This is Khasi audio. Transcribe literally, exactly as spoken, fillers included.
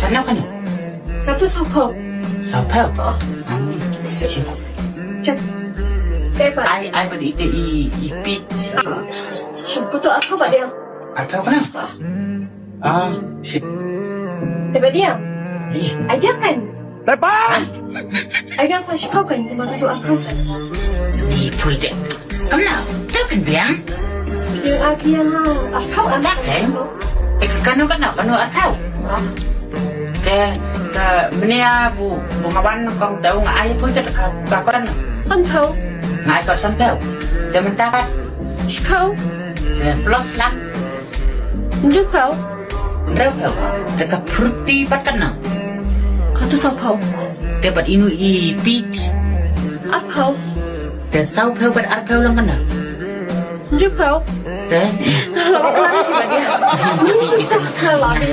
Kano kano? Katu saw phew. Saw phew? Oh. Hmm. Check. Paper. Ai, ai bad ite i, i pit. Shu putu aku bad dia. Ar phew kano? Ah. Ah, shit. Te bad dia. Iya. Ai dia kan? Tepat. Ai dia sa shiphew kan, cuma katu ar phew. Ni pui te. Kam na, tau kan biang? Yang aku yang ha, ar phew kan? Tak kan? Te kano kano, kano ar phew? Ah. Te, te menia bu, bu ngawan kong tau nga ai pui te ka, ka kon. San phew. Nga ai kon san phew. Te menta kat. Shiphew. Te plus lang. Hynriew phew. Hynriew phew. Te ka fruity pat kano? Katu saw phew. Te bad inu i pit. Ar phew. Te saw phew bad ar phew lang kano? Hynriew phew. Te? Kalau aku lari tiba dia. Kalau aku